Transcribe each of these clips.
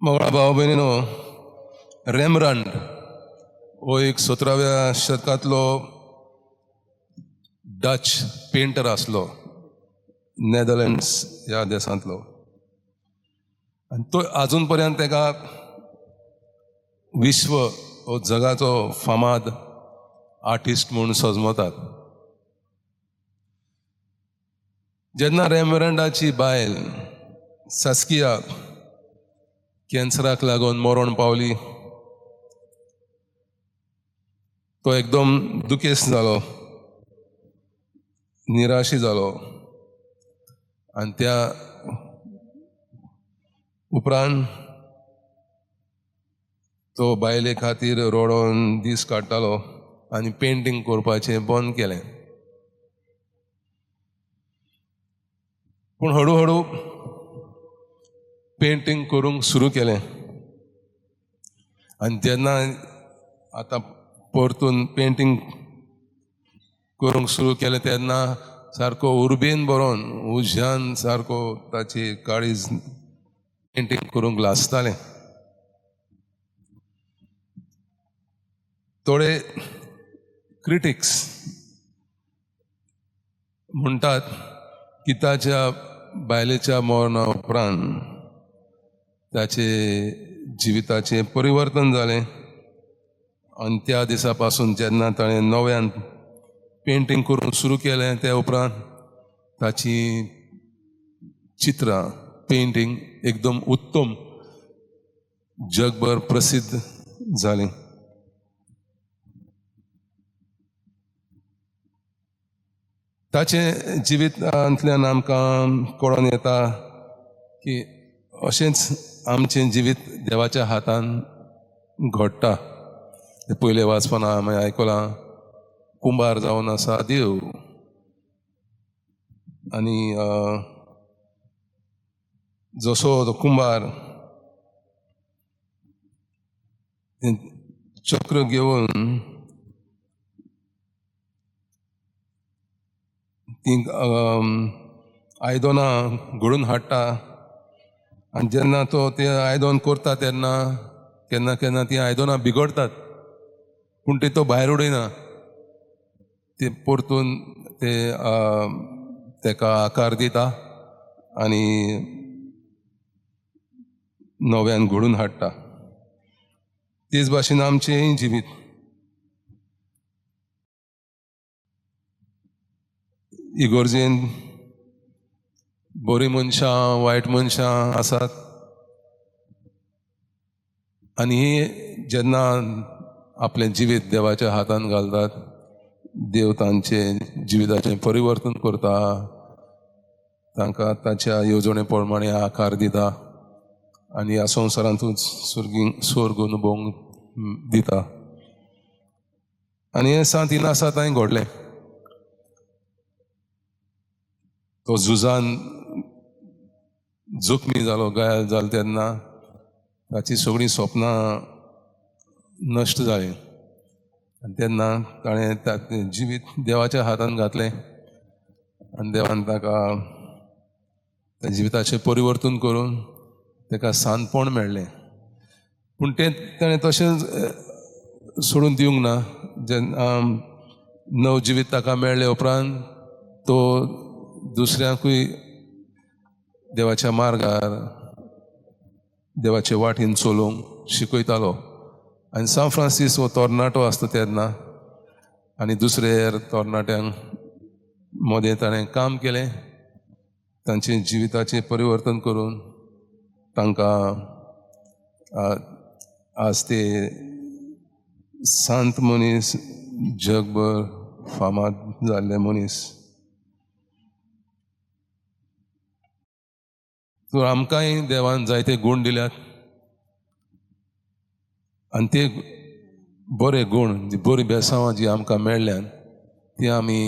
मोगळा भाव भयणीनो, रेमरंड हो एक 17व्या शतकांतलो डच पेंटर आसलो, नेदरलँड्स ह्या देशांतलो. आनी तो आजून पर्यंत ताका विश्व हो जगाचो फामाद आर्टिस्ट म्हूण सजमतात. जेन्ना रेमरंडाची बायल सास्किया कॅन्सराक लागून मरण पावली, तो एकदम दुखेस्त जालो, निराशी जालो. आनी त्या उपरांत तो बायले खातीर रडोन दीस काडटालो आनी पेंटींग करपाचें बंद केलें. पूण हळू हळू पेंटींग करूंक सुरू केलें. आनी जेन्ना आतां परतून पेंटींग करूंक सुरू केलें तेन्ना सारको उर्बेन बरोवन उज्यान सारको ताची काळीज पेंटींग करूंक लासतालें. थोडे क्रिटिक्स म्हणटात की ताच्या बायलेच्या मरणा उपरांत ताचे जिविताचें परिवर्तन जालें आनी त्या दिसा पासून जेन्ना ताणें नव्यान पेंटींग करूंक सुरू केलें त्या उपरांत ताची चित्रां पेंटींग एकदम उत्तम जगभर प्रसिद्ध जालीं. ताचें जिवितांतल्यान आमकां कळोन येता की अशेंच आमचें जिवीत देवाच्या हातान घडटा. पयलें वाचपना आमी आयकलां, कुंभार जावन आसा देव. आनी जसो तो कुंभार चक्र घेवन ती आयदनां घडून हाडटा आनी जेन्ना तो ते आयदन करता तेन्ना केन्ना केन्ना ती आयदनां बिगडतात, पूण ते तो भायर उडयना, ते परतून ते तेका आकार दिता आनी नव्यान घडून हाडटा. तेच भाशेन आमचेंय जिवीत इगोर्जेन बरीं मनशां वायट मनशां आसात आनी जेन्ना आपलें जिवीत देवाच्या हातान घालतात, देव तांचें जिविताचें परिवर्तन करता, तांकां ताच्या येवजणे प्रमाणे आकार दिता आनी ह्या संवसारांतूच स्वर्ग अनुभवूंक दिता. आनी हें सांत इनासा तांय घडलें. तो झुजान जखमी जालो, घायल जालो तेन्ना ताची सगळीं सपनां नश्ट जालीं आनी तेन्ना ताणें जिवीत देवाच्या हातान घातलें आनी देवान ताका त्या जिविताचें परिवर्तन करून ताका शांतपण मेळ्ळें. पूण तें ताणें तशेंच सोडून दिवंक ना. जेन्ना नव जिवीत ताका मेळ्ळें उपरांत तो दुसऱ्यांकूय देवाच्या मार्गार देवाचे वाटेन चलोवंक शिकयतालो. आनी सांत फ्रांसीस हो तरणाटो आसता तेन्ना आनी दुसरे हेर तरणाट्यांक मदें ताणें काम केलें, तांचें जिविताचें परिवर्तन करून तांकां आज ते सांत मनीस, जगभर फामाद जाल्ले मनीस. तर आमकांय देवान जायते गूण दिल्यात आनी ते बरे गूण, जी बरी बेसांवां जी आमकां मेळ्ळ्यान ती आमी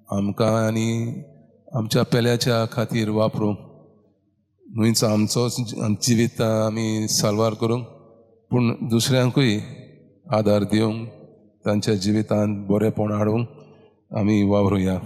आमकां आनी आमच्या पेल्याच्या खातीर वापरूंक, न्हूच आमचोच जिवीत आमी साल्वार करूंक, पूण दुसऱ्यांकूय आदार दिवंक, तांच्या जिवितांत बरेंपण हाडूंक आमी वावरुया.